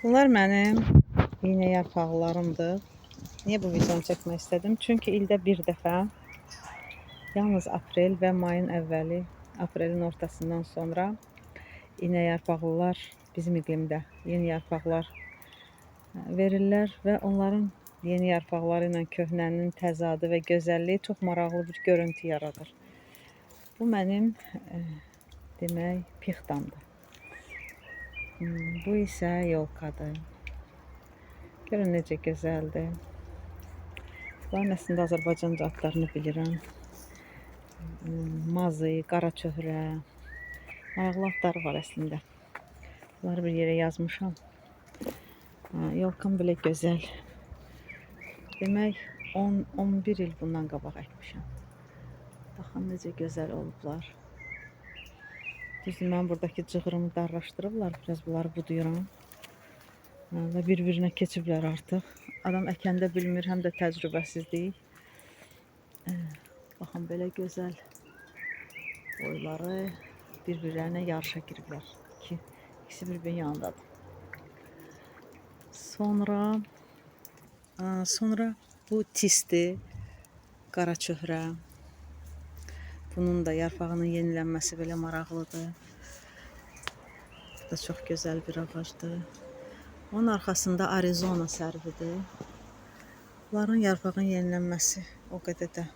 Bunlar mənim iynə yarpaqlarımdır. Niyə bu videonu çəkmək istədim? Çünki ildə bir dəfə, yalnız aprel və mayın əvvəli, aprelin ortasından sonra iynə yarpaqlılar bizim iqlimdə yeni yarpaqlar verirlər və onların yeni yarpaqları ilə köhnənin təzadı və gözəlliyi çox maraqlı bir görüntü yaradır. Bu mənim demək pixtamdır. Bu isə yolkadır. Görün necə gözəldir. Bunların əslində Azərbaycanca adlarını bilirəm. Mazı, qaraçöhrə. Maraqlı adları var əslində. Bunları bir yerə yazmışam. Yolkam belə gözəl. Demək 10-11 il bundan qabaq əkmişəm. Baxın necə gözəl olublar. Düzdür, mən buradakı cığırımı darlaşdırıblar. Biraz bunları buduyuram. Və bir-birinə keçiblər artıq. Adam əkəndə bilmir, həm də təcrübəsizlik. Baxın belə gözəl boyları bir-birlərinə yarışa giriblər. İkisi bir-birinin yanındadır. Sonra bu tisdir, qaraçöhrə. Bunun da yarpağının yenilənməsi belə maraqlıdır. Bu da çox gözəl bir ağacdır. Onun arxasında Arizona sərvidir. Bunların yarpağın yenilənməsi o qədər də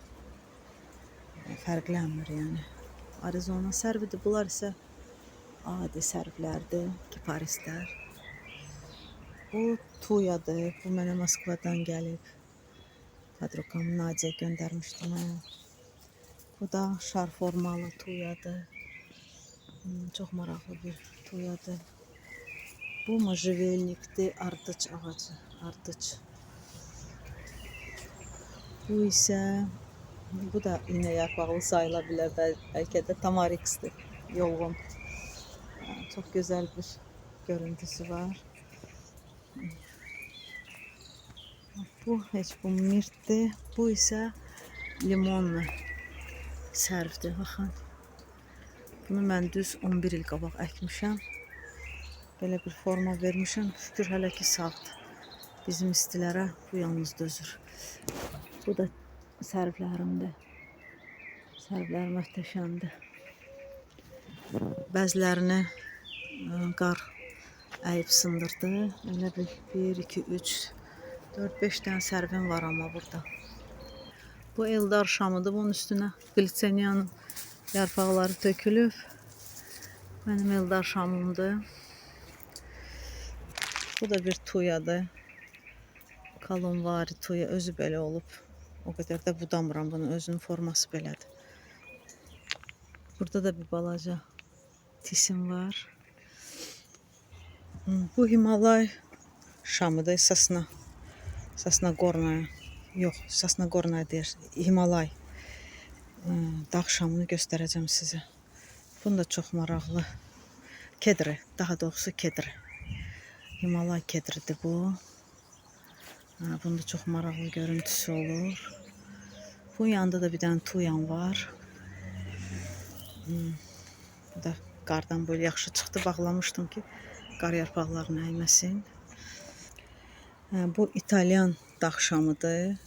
fərqlənmir yəni. Arizona sərvidir. Bunlar isə adi sərvlərdir, kiparislər. Bu tuyadır. Bu mənə Moskvadan gəlib. Podrukam Nadia göndərmişdi mənə. Bu da şar formalı tuyadır. Çox maraqlı bir tuyadır. Bu можжевельникdir, ardıc ağacı, ardıc. Bu isə, bu da iynə yarpaqlı sayıla bilər, bəlkə də tamariksdir, yolğun. Çox gözəl bir görüntüsü var. Bu heç bu mirtdir. Bu isə limonlu sərvdir. Baxın. Bunu mən düz 11 il qabaq əkmişəm. Belə bir forma vermişəm. Şükür hələ ki sağdır. Bizim istilərə bu yalnız dözür. Bu da sərvlərimdir. Sərvlər möhtəşəmdir. Bəzilərini qar əyib sındırdı. Elə bil 1, 2, 3, 4, 5 dənə sərvim var amma burada. Bu Eldar şamıdır. Bunun üstünə qliseniyanın yarpaqları tökülüb. Mənim Eldar şamımdır. Bu da bir tuyadır. Kalonvari tuya özü belə olub. O qədər də budamıram bunun özünün forması belədir. Burada da bir balaca tisim var. Bu Himalay şamıdır, Sasna. Sasnagornaya. Yox, Sasnagornaya deyir. Himalay. Dağ şamını göstərəcəm sizə. Bunun da çox maraqlı. Kedri, daha doğrusu kedri. Himalay kedridir bu. Bunun da çox maraqlı görüntüsü olur. Bunun yanında da bir dənə tuyan var. Bu da qardan böyle yaxşı çıxdı. Bağlamışdım ki, qar yarpaqlarını əyməsin. Bu İtalyan dağ şamıdır.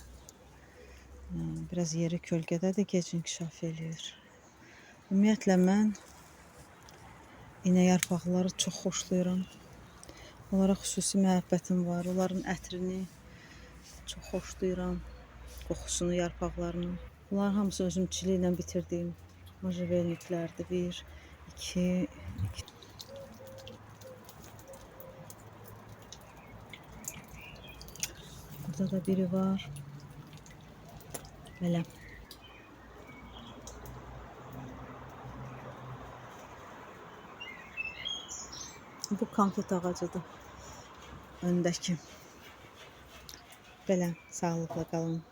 Biraz yeri kölgədədir, gec inkişaf eləyir. Ümumiyyətlə mən iynə yarpaqları çox xoşlayıram. Onlara xüsusi məhəbbətim var. Onların ətrini çox xoşlayıram. Qoxusunu yarpaqlarının. Bunların hamısı özüm çiliklə bitirdiyim можжевельникlərdir. 1, 2, 2. Burada da biri var. Belə. Bu konfet ağacıdır. Öndəki. Belə, sağlıqla qalın.